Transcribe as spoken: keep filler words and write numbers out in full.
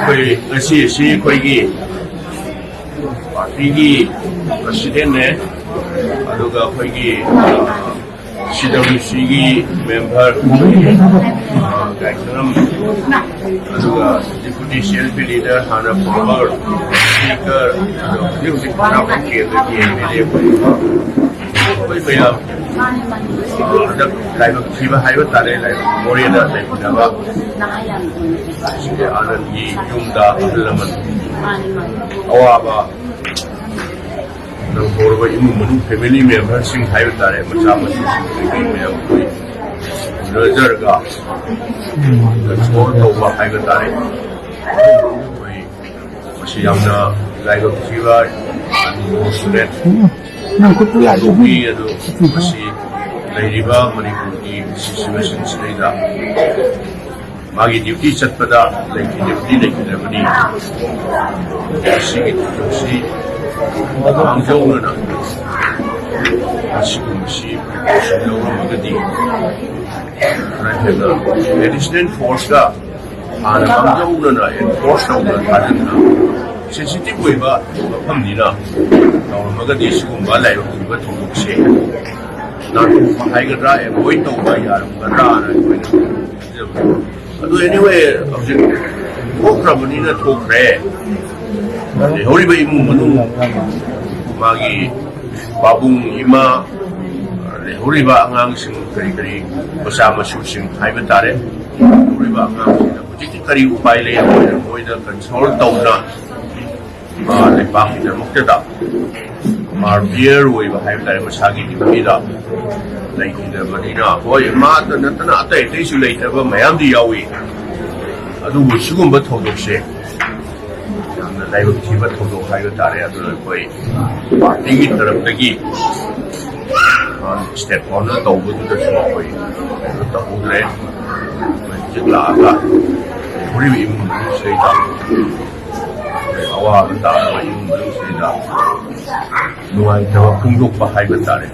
ꯑꯩꯈꯣꯏ ꯉꯁꯤ ꯑꯁꯤ ꯑꯩꯈꯣꯏꯒꯤ ꯄꯥꯔꯇꯤꯒꯤ ꯄ꯭ꯔꯁꯤꯗꯦꯟꯅꯦ, ꯑꯗꯨꯒ ꯑꯩꯈꯣꯏꯒꯤ ꯁꯤ ꯗꯕ꯭ꯂꯤꯎ ꯁꯤꯒꯤ ꯃꯦꯝꯕꯔ, ꯑꯩꯈꯣꯏꯒꯤ ꯒꯥꯏꯈꯔꯝ, ꯑꯗꯨꯒ deputy C L P leader, ꯍꯥꯟꯅ ꯐꯣꯔꯃꯔ ꯁ꯭ꯄꯤꯀꯔ, ꯑꯗꯣ ꯍꯧꯖꯤꯛ ꯍꯧꯖꯤꯛ ꯈꯨꯟꯗ꯭ꯔꯥꯛꯄꯝ ꯀꯦꯟꯗ꯭ꯔꯒꯤ ꯑꯦꯝ ꯑꯦꯜ ꯑꯦ ꯑꯩꯈꯣꯏ, ꯑꯩꯈꯣꯏ ꯃꯌꯥꯝ ꯍꯟꯗꯛ ꯂꯥꯏꯕꯛ ꯊꯤꯕ ꯍꯥꯏꯕ ꯇꯥꯔꯦ, ꯂꯥꯏꯕꯛ ꯃꯣꯔꯦꯗ ꯂꯩꯃꯤꯟꯅꯕ ꯁꯤꯗꯤ ꯑꯥꯅꯟꯒꯤ ꯌꯨꯝꯗ ꯑꯍꯜ ꯂꯃꯟ ꯑꯋꯥꯕ ꯅꯪꯍꯧꯔꯕ ꯏꯃꯨꯡ ꯃꯅꯨꯡ ꯐꯦꯃꯤꯂꯤ ꯃꯦꯝꯕꯔꯁꯤꯡ ꯍꯥꯏꯕ ꯇꯥꯔꯦ, ꯃꯆꯥ ꯃꯁꯨꯁꯤꯡ ꯀꯩꯀꯩ ꯃꯌꯥꯝ ꯑꯩꯈꯣꯏ ꯎꯅꯖꯔꯒ ꯀꯟꯁꯣꯜ ꯇꯧꯕ ꯍꯥꯏꯕ ꯇꯥꯔꯦ꯫ ꯑꯩꯈꯣꯏ ꯃꯁꯤ ꯌꯥꯝꯅ ꯂꯥꯏꯕꯛ ꯊꯤꯕ, ꯑꯟꯐꯣꯔꯆꯨꯅꯦꯠ ꯅꯪ ꯈꯨꯠꯇꯨ ꯌꯥꯗꯦ꯫ ꯊꯧꯗꯣꯛꯅꯤ꯫ ꯑꯗꯨ ꯃꯁꯤ ꯂꯩꯔꯤꯕ ꯃꯅꯤꯄꯨꯔꯒꯤ ꯁꯤꯆꯨꯋꯦꯁꯟꯁꯤꯗꯩꯗ ꯃꯥꯒꯤ ꯗ꯭ꯌꯨꯇꯤ ꯆꯠꯄꯗ ꯂꯩꯈꯤꯗꯕꯗꯤ ꯂꯩꯈꯤꯗ꯭ꯔꯕꯅꯤ꯫ ꯃꯁꯤꯒꯤ ꯊꯧꯗꯣꯛꯁꯤ ꯃꯥꯡꯖꯧꯅꯅ ꯑꯁꯤꯒꯨꯝꯕꯁꯤ ꯄ꯭ꯔꯤꯀꯣꯁꯟ ꯂꯧꯔꯝꯃꯒꯗꯤ ꯈꯔ ꯍꯦꯟꯅ ꯑꯦꯗꯤꯁꯅꯦꯜ ꯐꯣꯔꯁꯀ ꯍꯥꯟꯅ ꯃꯥꯡꯖꯧꯅꯅ ꯑꯦꯟꯐꯣꯔꯁ ꯇꯧꯗꯅ ꯊꯥꯖꯤꯟꯗꯅ ꯁꯦꯟꯁꯤꯇꯤꯚ ꯑꯣꯏꯕ ꯃꯐꯝꯅꯤꯅ ꯇꯧꯔꯝꯃꯒꯗꯤ ꯁꯤꯒꯨꯝꯕ ꯂꯥꯏꯕꯛ ꯊꯤꯕ ꯊꯧꯗꯣꯛꯁꯦ ꯅꯥꯟꯊꯣꯛꯄ ꯍꯥꯏꯒꯗ꯭ꯔꯥ, ꯑꯦꯚꯣꯏꯗ ꯇꯧꯕ ꯌꯥꯔꯝꯒꯗ꯭ꯔꯥꯅ ꯑꯩꯈꯣꯏꯅ ꯈꯟꯖꯕ꯫ ꯑꯗꯨ anyway, ꯍꯧꯖꯤꯛ ꯊꯣꯛꯈ꯭ꯔꯕꯅꯤꯅ ꯊꯣꯛꯈ꯭ꯔꯦ꯫ ꯂꯩꯍꯧꯔꯤꯕ ꯏꯃꯨꯡ ꯃꯅꯨꯡ, ꯃꯥꯒꯤ ꯄꯥꯕꯨꯡ ꯏꯃꯥ, ꯂꯩꯍꯧꯔꯤꯕ ꯑꯉꯥꯡꯁꯤꯡ, ꯀꯔꯤ ꯀꯔꯤ ꯃꯆꯥ ꯃꯁꯨꯁꯤꯡ ꯍꯥꯏꯕ ꯇꯥꯔꯦ, ꯂꯩꯍꯧꯔꯤꯕ ꯑꯉꯥꯡꯁꯤꯡꯅ ꯍꯧꯖꯤꯛꯇꯤ ꯀꯔꯤ ꯎꯄꯥꯏ ꯂꯩ? ꯑꯩꯈꯣꯏꯅ ꯃꯣꯏꯗ ꯀꯟꯁꯣꯜ ꯇꯧꯗꯅ, ꯂꯩꯕꯥꯛꯀꯤꯗꯃꯛꯇꯗ ꯃꯥꯔꯇꯤꯌꯔ ꯑꯣꯏꯕ ꯍꯥꯏꯕ ꯇꯥꯔꯦ, ꯃꯁꯥꯒꯤ ꯗ꯭ꯌꯨꯇꯤꯗ ꯂꯩꯈꯤꯗꯕꯅꯤꯅ, ꯍꯣꯏ, ꯃꯥꯇ ꯅꯠꯇꯅ ꯑꯇꯩ ꯑꯇꯩꯁꯨ ꯂꯩꯇꯕ ꯃꯌꯥꯝꯗꯤ ꯌꯥꯎꯏ꯫ ꯑꯗꯨꯕꯨ ꯁꯤꯒꯨꯝꯕ ꯊꯧꯗꯣꯛꯁꯦ ꯌꯥꯝꯅ ꯂꯥꯏꯕꯛ ꯊꯤꯕ ꯊꯧꯗꯣꯛ ꯍꯥꯏꯕ ꯇꯥꯔꯦ꯫ ꯑꯗꯨꯅ ꯑꯩꯈꯣꯏ ꯄꯥꯔꯇꯤꯒꯤ ꯇꯔꯞꯇꯒꯤ ꯁ꯭ꯇꯦꯠ ꯐꯥꯎꯟꯗꯔ ꯇꯧꯕꯗꯨꯗꯁꯨ ꯑꯩꯈꯣꯏ ꯀꯩꯅꯣ ꯇꯧꯍꯧꯗ꯭ꯔꯦ꯫ ꯑꯩꯈꯣꯏ ꯍꯧꯖꯤꯛ ꯂꯥꯛꯑꯒ ꯍꯧꯔꯤꯕ ꯏꯃꯨꯡ ꯃꯅꯨꯡꯁꯤꯗꯩꯗ, ꯑꯩꯈꯣꯏ ꯑꯋꯥꯕ ꯇꯥꯔꯕ ꯏꯃꯨꯡ ꯃꯅꯨꯡꯁꯤꯗꯩꯗ ꯅꯨꯡꯉꯥꯏꯇꯕ ꯐꯣꯡꯗꯣꯛꯄ ꯍꯥꯏꯕ ꯇꯥꯔꯦ꯫